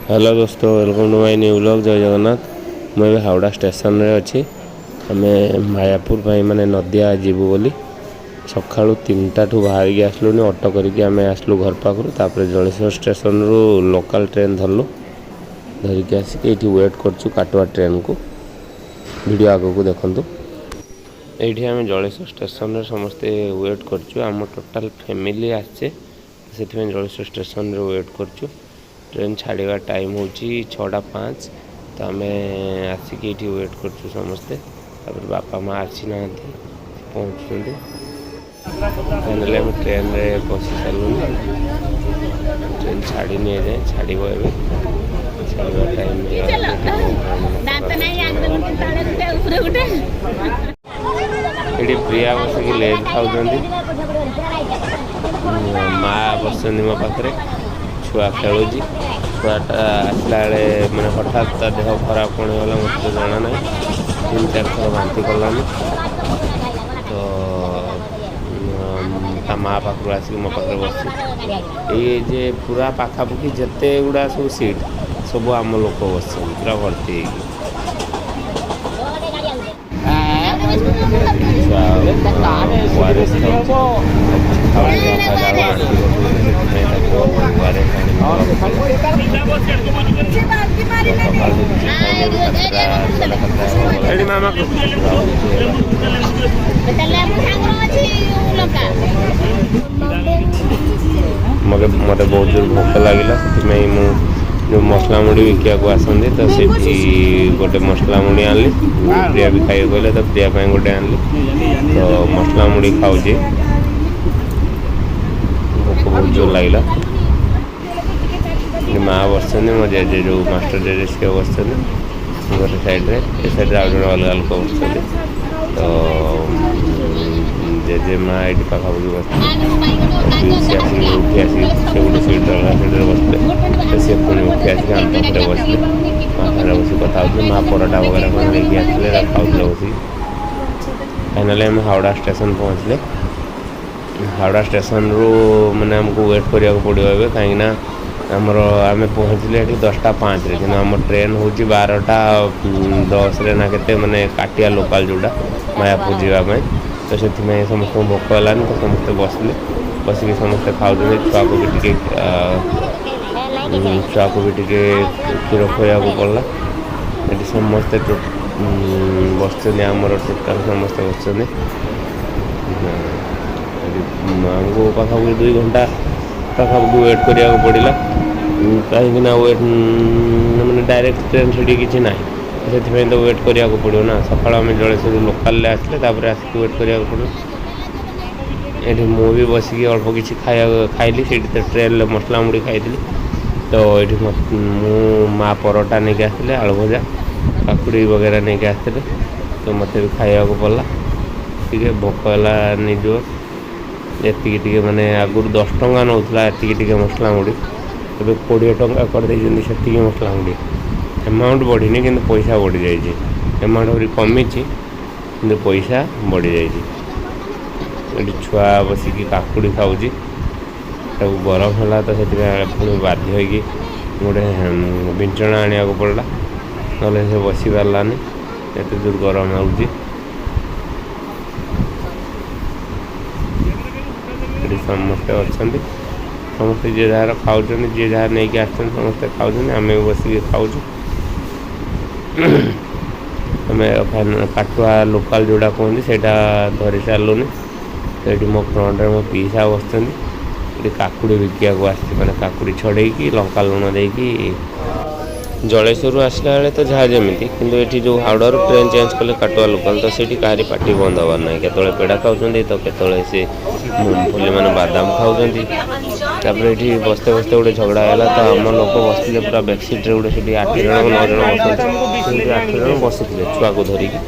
Hello Dost, welcome to my new vlog। ଜୟ ଜଗନ୍ନାଥ। ମୁଁ ଏବେ ହାୱଡ଼ା ଷ୍ଟେସନରେ ଅଛି। ଆମେ ମାୟାପୁର ପାଇଁ, ମାନେ ନଦିଆ ଯିବୁ ବୋଲି ସକାଳୁ 3ଟାଠୁ ବାହାରିକି ଆସିଲୁଣି। ଅଟୋ କରିକି ଆମେ ଆସିଲୁ ଘର ପାଖରୁ। ତାପରେ ଜଳେଶ୍ୱର ଷ୍ଟେସନରୁ ଲୋକାଲ୍ ଟ୍ରେନ୍ ଧରିଲୁ। ଧରିକି ଆସିକି ଏଇଠି ୱେଟ୍ କରୁଛୁ କାଟୁଆ ଟ୍ରେନ୍କୁ। ଭିଡ଼ିଓ ଆଗକୁ ଦେଖନ୍ତୁ। ଏଇଠି ଆମେ ଜଳେଶ୍ୱର ଷ୍ଟେସନରେ ସମସ୍ତେ ୱେଟ୍ କରୁଛୁ। ଆମ ଟୋଟାଲ୍ ଫ୍ୟାମିଲି ଆସିଛେ, ସେଥିପାଇଁ ଜଳେଶ୍ୱର ଷ୍ଟେସନରେ ୱେଟ୍ କରୁଛୁ। ଟ୍ରେନ୍ ଛାଡ଼ିବା ଟାଇମ୍ ହେଉଛି 6ଟା 5। ତ ଆମେ ଆସିକି ଏଇଠି ୱେଟ୍ କରୁଛୁ ସମସ୍ତେ। ତାପରେ ବାପା ମା ଆସିନାହାନ୍ତି, ପହଞ୍ଚୁଛନ୍ତି। ଫାଇନାଲି ଆମେ ଟ୍ରେନ୍ରେ ବସି ସାରିଲୁଣି। ଟ୍ରେନ୍ ଛାଡ଼ିନି ଏଯାଏଁ, ଛାଡ଼ିବ ଏବେ। ଛାଡ଼ିବା ଟାଇମ୍। ଦାନ୍ତ ନାହିଁ, ଆଗରେ ଗୋଟେ, ତଳେ ଗୋଟେ, ଉପରେ ଗୋଟେ। ଏଠି ପ୍ରିୟା ବସିକି ଲେଜ୍ ଖାଉଛନ୍ତି, ମା ବସିଛନ୍ତି ମୋ ପାଖରେ, ଛୁଆ ଖେଳୁଛି। ଛୁଆଟା ଆସିଲା ବେଳେ ମାନେ ହଠାତ୍ ତା ଦେହ ଖରାପ କ'ଣ ହେଇଗଲା ମୋତେ ତ ଜଣା ନାହିଁ। ତିନି ଚାରି ଥର ବାନ୍ତି କଲାନି। ତ ତା ମା ପାଖରୁ ଆସିକି ମୋ ପାଖରେ ବସିଛି। ଏଇ ଯେ ପୁରା ପାଖାପାଖି ଯେତେ ଗୁଡ଼ା ସବୁ ସିଟ୍, ସବୁ ଆମ ଲୋକ ବସିଛନ୍ତି ପୁରା ଭର୍ତ୍ତି ହେଇକି। ଛୁଆ ଓଆରଏସ୍ ଖାଉଛି। ଖାଉଛି, ଖାଇଲା ବେଳକୁ ବାନ୍ତି କରିଦେଉଛି। ସେଥିପାଇଁ ତାକୁ ଓଆରଏସ୍ ଆଣିକି ଦେବାକୁ ପଡ଼ିଲା। ସକାଳୁ କିଛି ଖାଇନି। ଏବେ 7ଟା, 7:30। ଏଠି ମାମା। ତାହେଲେ ଆମ ସାଙ୍ଗର ଅଛି ଲଙ୍କା। ମୋତେ ବହୁତ ଜୋର ଭୋକ ଲାଗିଲା। ସେଥିପାଇଁ ମୁଁ ଯେଉଁ ମସଲା ମୁଢ଼ି ବିକିବାକୁ ଆସନ୍ତି, ତ ସେଠି ଗୋଟେ ମସଲା ମୁଢ଼ି ଆଣିଲି। ପ୍ରିୟା ବି ଖାଇବାକୁ କହିଲେ, ତ ପ୍ରିୟା ପାଇଁ ଗୋଟେ ଆଣିଲି। ତ ମସଲା ମୁଢ଼ି ଖାଉଛି। ଭୋକ ବହୁତ ଜୋର ଲାଗିଲା। ଏଠି ମା ବସିଛନ୍ତି, ମୋ ଜେଜେ, ଯେଉଁ ମାଷ୍ଟର ଜେଜେ, ସିଏ ବସିଛନ୍ତି ଗୋଟେ ସାଇଡ଼୍ରେ। ଏ ସାଇଡ଼୍ରେ ଆଉ ଜଣେ ଅଲଗା ଲୋକ ବସିଛନ୍ତି। ତ ଜେଜେ ମା ଏଇଠି ପାଖାପାଖି ବସିଥିଲେ। ପିଉସୀ ଆସିକି, ଉଠି ଆସିକି ସେ ଗୋଟେ ସିଟ୍, ଅଲଗା ସିଟ୍ରେ ବସିଥିଲେ। ତ ସିଏ ପୁଣି ଉଠି ଆସିକି ଆମ ପାଖରେ ବସିଲେ। ମା ସାଙ୍ଗରେ ବସିକି କଥା ହେଉଥିଲେ। ମା ପରଟା ବଗେରା କ'ଣ ନେଇକି ଆସିଥିଲେ, ତାକୁ ଖାଉଥିଲେ ବସିକି। ଫାଇନାଲି ଆମେ ହାୱଡ଼ା ଷ୍ଟେସନ ପହଞ୍ଚିଲେ। ହାୱଡ଼ା ଷ୍ଟେସନରୁ ମାନେ ଆମକୁ ୱେଟ୍ କରିବାକୁ ପଡ଼ିବ ଏବେ, କାହିଁକିନା ଆମର ଆମେ ପହଞ୍ଚିଲେ ଏଠି 10ଟା 5ରେ, କିନ୍ତୁ ଆମ ଟ୍ରେନ୍ ହେଉଛି 12ଟା 10ରେ ନା କେତେ, ମାନେ କାଟିଆ ଲୋକାଲ୍ ଯେଉଁଟା ମାୟାପୁର ଯିବା ପାଇଁ। ତ ସେଥିପାଇଁ ସମସ୍ତଙ୍କୁ ଭୋକ ହେଲାନି, ତ ସମସ୍ତେ ବସିଲେ। ବସିକି ସମସ୍ତେ ଖାଉଛନ୍ତି। ଛୁଆକୁ ବି ଟିକେ କ୍ଷୀର ଖୁଆଇବାକୁ ପଡ଼ିଲା। ଏଠି ସମସ୍ତେ ବସିଛନ୍ତି, ଆମର ଟୋଟାଲ୍ ସମସ୍ତେ ବସିଛନ୍ତି। ଏଠି ଆମକୁ ପାଖାପାଖି 2 ଘଣ୍ଟା ପାଖାପାଖି ୱେଟ୍ କରିବାକୁ ପଡ଼ିଲା, କାହିଁକି ନା ୱେଟ୍ ମାନେ ଡାଇରେକ୍ଟ ଟ୍ରେନ୍ ସେଠି କିଛି ନାହିଁ। ସେଥିପାଇଁ ତ ୱେଟ୍ କରିବାକୁ ପଡ଼ିବ ନା। ସକାଳୁ ଆମେ ଜଳେଶ୍ୱରରୁ ଲୋକାଲରେ ଆସିଲେ, ତାପରେ ଆସିକି ୱେଟ୍ କରିବାକୁ ପଡ଼ିବ। ଏଠି ମୁଁ ବି ବସିକି ଅଳ୍ପ କିଛି ଖାଇବା ଖାଇଲି। ସେଇଠି ତ ଟ୍ରେନ୍ରେ ମସଲା ମୁଢ଼ି ଖାଇଥିଲି। ତ ଏଇଠି ମୁଁ, ମା ପରଟା ନେଇକି ଆସିଥିଲେ, ଆଳୁ ଭଜା, କାକୁଡ଼ି ବଗେରା ନେଇକି ଆସିଥିଲେ। ତ ମୋତେ ବି ଖାଇବାକୁ ପଡ଼ିଲା ଟିକେ, ଭୋକ ହେଲା ଜୋର। ଏତିକି ଟିକେ, ମାନେ ଆଗରୁ 10 ଟଙ୍କା ନେଉଥିଲା ଏତିକି ଟିକେ ମସଲା ମୁଢ଼ି, ଏବେ 20 ଟଙ୍କା କରିଦେଇଛନ୍ତି ସେତିକି ମସଲା ମୁଢ଼ି। ଆମାଉଣ୍ଟ ବଢ଼ିନି, କିନ୍ତୁ ପଇସା ବଢ଼ିଯାଇଛି। ଆମାଉଣ୍ଟ ଆହୁରି କମିଛି, କିନ୍ତୁ ପଇସା ବଢ଼ିଯାଇଛି। ଏଠି ଛୁଆ ବସିକି କାକୁଡ଼ି ଖାଉଛି। ତାକୁ ଗରମ ହେଲା, ତ ସେଥିପାଇଁ ପୁଣି ବାଧ୍ୟ ହେଇକି ଗୋଟେ ବିଞ୍ଚଣା ଆଣିବାକୁ ପଡ଼ିଲା, ନହେଲେ ସେ ବସି ପାରିଲାନି। ଏତେ ଜୋର ଗରମ ହେଉଛି। ଏଠି ସମସ୍ତେ ଅଛନ୍ତି। ସମସ୍ତେ ଯିଏ ଯାହାର ଖାଉଛନ୍ତି, ଯିଏ ଯାହା ନେଇକି ଆସିଛନ୍ତି, ସମସ୍ତେ ଖାଉଛନ୍ତି। ଆମେ ବି ବସିକି ଖାଉଛୁ। ଆମେ କାଟୁଆ ଲୋକାଲ୍ ଯେଉଁଟା କୁହନ୍ତି, ସେଇଟା ଧରି ସାରିଲୁଣି। ତ ଏଠି ମୋ ଫ୍ରଣ୍ଟରେ ମୋ ପିଇସା ବସିଛନ୍ତି। ଏଠି କାକୁଡ଼ି ବିକିବାକୁ ଆସିଛି, ମାନେ କାକୁଡ଼ି ଛଡ଼େଇକି ଲଙ୍କା ଲୁଣ ଦେଇକି। ଜଳେଶ୍ୱରରୁ ଆସିଲା ବେଳେ ତ ଯାହା ଯେମିତି, କିନ୍ତୁ ଏଠି ଯେଉଁ ହାଉଡ଼ାରୁ ଟ୍ରେନ୍ ଚେଞ୍ଜ କଲେ କାଟୁଆ ଲୋକାଲ୍, ତ ସେଇଠି କାହାରି ପାଟି ବନ୍ଦ ହେବାର ନାହିଁ। କେତେବେଳେ ପେଡ଼ା ଖାଉଛନ୍ତି ତ କେତେବେଳେ ସେ ମୁଙ୍ଗଫଲି, ମାନେ ବାଦାମ ଖାଉଛନ୍ତି। ତାପରେ ଏଠି ବସିତେ ବସିତେ ଗୋଟେ ଝଗଡ଼ା ହେଲା। ତ ଆମ ଲୋକ ବସିଥିଲେ ପୁରା ବ୍ୟାକ୍ ସିଟ୍ରେ। ଗୋଟେ ସେଠି ଆଠ ଜଣ, ନଅ ଜଣ ବସନ୍ତି, ସେଠି ଆଠ ଜଣ ବସିଥିଲେ ଛୁଆକୁ ଧରିକି।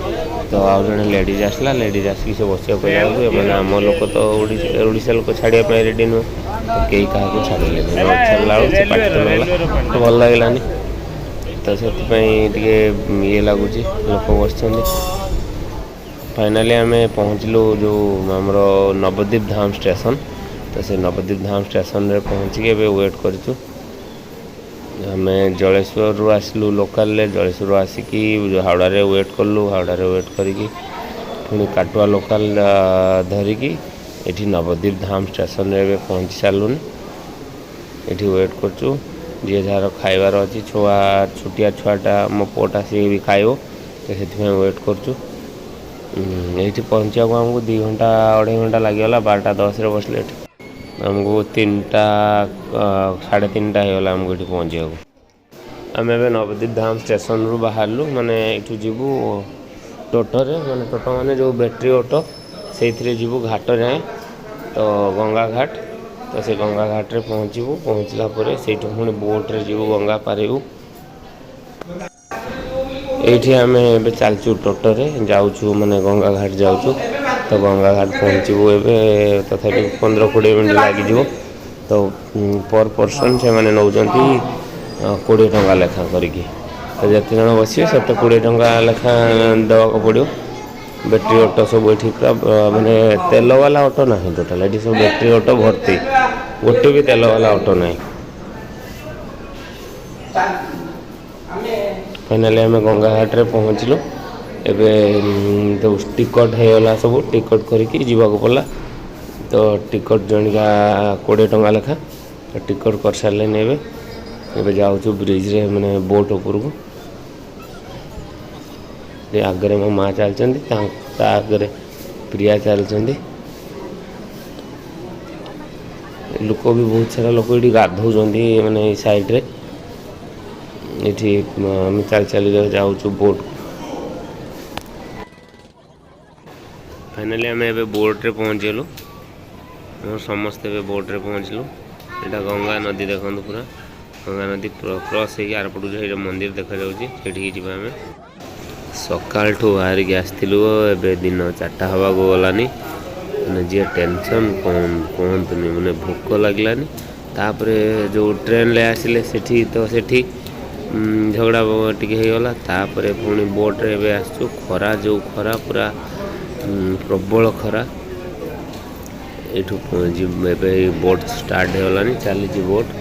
ତ ଆଉ ଜଣେ ଲେଡ଼ିଜ୍ ଆସିଲା। ଲେଡ଼ିଜ୍ ଆସିକି ସେ ବସିବାକୁ କହିଲା ବେଳକୁ ଏମାନେ, ଆମ ଲୋକ ତ ଓଡ଼ିଶା, ଓଡ଼ିଶା ଲୋକ ଛାଡ଼ିବା ପାଇଁ ରେଡ଼ି ନୁହେଁ। ତ କେହି କାହାକୁ ଛାଡ଼ିଲେନି। ନ ଛାଡ଼ିଲା ବେଳକୁ ସେ ପାଟିତୁଣ୍ଡ ହେଲା, ତ ଭଲ ଲାଗିଲାନି। ତ ସେଥିପାଇଁ ଟିକେ ଇଏ ଲାଗୁଛି, ଲୋକ ବସିଛନ୍ତି। ଫାଇନାଲି ଆମେ ପହଞ୍ଚିଲୁ ଯେଉଁ ଆମର ନବଦ୍ୱୀପ ଧାମ ଷ୍ଟେସନ। ତ ସେ ନବଦ୍ୱୀପ ଧାମ ଷ୍ଟେସନରେ ପହଞ୍ଚିକି ଏବେ ୱେଟ୍ କରିଛୁ। ଆମେ ଜଳେଶ୍ୱରରୁ ଆସିଲୁ ଲୋକାଲରେ। ଜଳେଶ୍ୱରରୁ ଆସିକି ହାୱଡ଼ାରେ ୱେଟ୍ କଲୁ। ହାୱଡ଼ାରେ ୱେଟ୍ କରିକି ପୁଣି କାଟୁଆ ଲୋକାଲ ଧରିକି ଏଠି ନବଦ୍ୱୀପ ଧାମ ଷ୍ଟେସନରେ ଏବେ ପହଞ୍ଚି ସାରିଲୁଣି। ଏଠି ୱେଟ୍ କରୁଛୁ। ଯିଏ ଯାହାର ଖାଇବାର ଅଛି, ଛୁଆ, ଛୋଟିଆ ଛୁଆଟା, ମୋ ପୁଅଟା, ସିଏ ବି ଖାଇବ, ତ ସେଥିପାଇଁ ୱେଟ୍ କରୁଛୁ। ଏଇଠି ପହଞ୍ଚିବାକୁ ଆମକୁ 2 ଘଣ୍ଟା, 2.5 ଘଣ୍ଟା ଲାଗିଗଲା। 12ଟା 10ରେ ବସିଲେ ଏଠି ଆମକୁ 3ଟା, 3:30 ହେଇଗଲା ଆମକୁ ଏଠି ପହଞ୍ଚିବାକୁ। ଆମେ ଏବେ ନବଦ୍ୱୀପ ଧାମ ଷ୍ଟେସନରୁ ବାହାରିଲୁ। ମାନେ ଏଇଠୁ ଯିବୁ ଟୋଟୋରେ, ମାନେ ଟୋଟୋ ମାନେ ଯେଉଁ ବ୍ୟାଟେରୀ ଅଟୋ, ସେଇଥିରେ ଯିବୁ ଘାଟ ଯାଏଁ, ତ ଗଙ୍ଗା ଘାଟ। ତ ସେ ଗଙ୍ଗା ଘାଟରେ ପହଞ୍ଚିବୁ। ପହଞ୍ଚିଲା ପରେ ସେଇଠୁ ପୁଣି ବୋଟ୍ରେ ଯିବୁ, ଗଙ୍ଗା ପାରିବୁ। ଏଇଠି ଆମେ ଏବେ ଚାଲିଛୁ, ଟୋଟୋରେ ଯାଉଛୁ, ମାନେ ଗଙ୍ଗା ଘାଟ ଯାଉଛୁ। ତ ଗଙ୍ଗା ଘାଟ ପହଞ୍ଚିବୁ ଏବେ, ତଥାପି 15-20 ମିନିଟ୍ ଲାଗିଯିବ। ତ ପର୍ ପର୍ସନ୍ ସେମାନେ ନେଉଛନ୍ତି 20 ଟଙ୍କା ଲେଖା କରିକି। ତ ଯେତେ ଜଣ ବସିବେ, ସେତେ 20 ଟଙ୍କା ଲେଖା ଦେବାକୁ ପଡ଼ିବ। ବ୍ୟାଟେରୀ ଅଟୋ ସବୁ ଏଠି ପୁରା, ମାନେ ତେଲବାଲା ଅଟୋ ନାହିଁ ଟୋଟାଲ୍। ଏଠି ସବୁ ବ୍ୟାଟେରୀ ଅଟୋ ଭର୍ତ୍ତି, ଗୋଟେ ବି ତେଲବାଲା ଅଟୋ ନାହିଁ। ଫାଇନାଲି ଆମେ ଗଙ୍ଗା ଘାଟରେ ପହଞ୍ଚିଲୁ। ଏବେ ତ ଟିକଟ ହେଇଗଲା ସବୁ। ଟିକଟ କରିକି ଯିବାକୁ ପଡ଼ିଲା। ତ ଟିକଟ ଜଣିକା 20 ଟଙ୍କା ଲେଖା। ତ ଟିକଟ କରିସାରିଲେନି ଏବେ। ଏବେ ଯାଉଛୁ ବ୍ରିଜରେ, ମାନେ ବୋଟ୍ ଉପରକୁ। ଏ ଆଗରେ ମୋ ମା ଚାଲିଛନ୍ତି, ତା ଆଗରେ ପ୍ରିୟା ଚାଲିଛନ୍ତି। ଲୋକ ବି ବହୁତ ସାରା ଲୋକ ଏଠି ଗାଧଉଛନ୍ତି, ମାନେ ଏଇ ସାଇଡ଼ରେ। ଏଠି ଆମେ ଚାଲି ଚାଲି ଯାଉଛୁ ବୋଟ୍। ଫାଇନାଲି ଆମେ ଏବେ ବୋଟ୍ରେ ପହଞ୍ଚିଗଲୁ। ଆମେ ସମସ୍ତେ ଏବେ ବୋଟ୍ରେ ପହଞ୍ଚିଲୁ। ଏଇଟା ଗଙ୍ଗା ନଦୀ ଦେଖନ୍ତୁ ପୁରା। ଗଙ୍ଗା ନଦୀ କ୍ରସ୍ ହେଇକି ଆରପଟକୁ ସେଇଟା ମନ୍ଦିର ଦେଖାଯାଉଛି, ସେଇଠିକି ଯିବା ଆମେ। ସକାଳଠୁ ବାହାରିକି ଆସିଥିଲୁ, ଏବେ ଦିନ 4ଟା ହେବାକୁ ଗଲାନି। ମାନେ ଯିଏ ଟେନସନ୍ କୁହନ୍ତୁନି, ମାନେ ଭୋକ ଲାଗିଲାନି। ତାପରେ ଯେଉଁ ଟ୍ରେନରେ ଆସିଲେ, ସେଠି ତ ସେଠି ଝଗଡ଼ା ଟିକେ ହେଇଗଲା। ତାପରେ ପୁଣି ବୋଟ୍ରେ ଏବେ ଆସିଛୁ। ଖରା ଯେଉଁ ଖରା, ପୁରା ପ୍ରବଳ ଖରା। ଏଇଠୁ ଏବେ ବୋଟ୍ ଷ୍ଟାର୍ଟ ହେଇଗଲାଣି, ଚାଲିଛି ବୋଟ୍।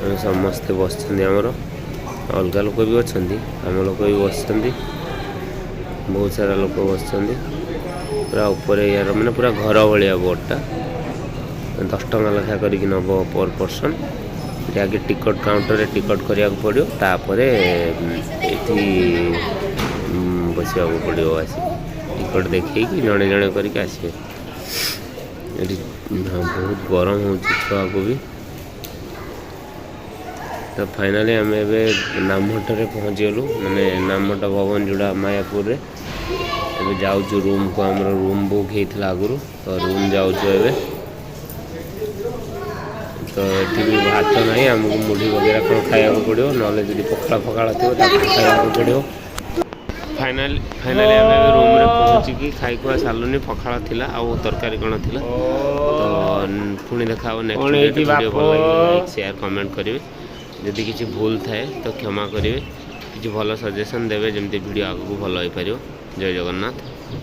ଆମେ ସମସ୍ତେ ବସିଛନ୍ତି। ଆମର ଅଲଗା ଲୋକ ବି ଅଛନ୍ତି, ଆମ ଲୋକ ବି ବସିଛନ୍ତି, ବହୁତ ସାରା ଲୋକ ବସିଛନ୍ତି ପୁରା ଉପରେ। ୟାର ମାନେ ପୁରା ଘର ଭଳିଆ ବୋଟ୍ଟା। 10 ଟଙ୍କା ଲେଖା କରିକି ନେବ ପର୍ ପର୍ସନ୍। ଏଠି ଆଗେ ଟିକଟ କାଉଣ୍ଟରରେ ଟିକଟ କରିବାକୁ ପଡ଼ିବ, ତାପରେ ଏଠି ବସିବାକୁ ପଡ଼ିବ। ଆସି ଟିକଟ ଦେଖେଇକି ଜଣେ ଜଣେ କରିକି ଆସିବେ। ଏଠି ବହୁତ ଗରମ ହେଉଛି ଛୁଆକୁ ବି। ତ ଫାଇନାଲି ଆମେ ଏବେ ନାମହଟ୍ଟରେ ପହଞ୍ଚିଗଲୁ, ମାନେ ନାମହଟ୍ଟ ଭବନ ଯେଉଁଟା ମାୟାପୁରରେ। ଏବେ ଯାଉଛୁ ରୁମ୍କୁ। ଆମର ରୁମ୍ ବୁକ୍ ହେଇଥିଲା ଆଗରୁ, ତ ରୁମ୍ ଯାଉଛୁ ଏବେ। ତ ଏଠି ବି ଭାତ ନାହିଁ, ଆମକୁ ମୁଢ଼ି ବଗେରା କ'ଣ ଖାଇବାକୁ ପଡ଼ିବ, ନହେଲେ ଯଦି ପଖାଳ ଫଖାଳ ଥିବ ତାକୁ ଖାଇବାକୁ ପଡ଼ିବ। ଫାଇନାଲି ଆମେ ଏବେ ରୁମ୍ରେ ପହଞ୍ଚିକି ଖାଇ ଖୁଆ ସାରିଲୁନି। ପଖାଳ ଥିଲା ଆଉ ତରକାରୀ କ'ଣ ଥିଲା। ତ ପୁଣି ଦେଖା ହେବ ନେକ୍ସଟ କ'ଣ ହେଇଛି ଭିଡ଼ିଓ। ବାପ? ଭଲ ଲାଗିଲେ ଲାଇକ୍, ସେୟାର, କମେଣ୍ଟ କରିବେ। ଯଦି କିଛି ଭୁଲ ଥାଏ ତ କ୍ଷମା କରିବେ। କିଛି ଭଲ ସଜେସନ୍ ଦେବେ, ଯେମିତି ଭିଡ଼ିଓ ଆଗକୁ ଭଲ ହେଇପାରିବ। ଜୟ ଜଗନ୍ନାଥ।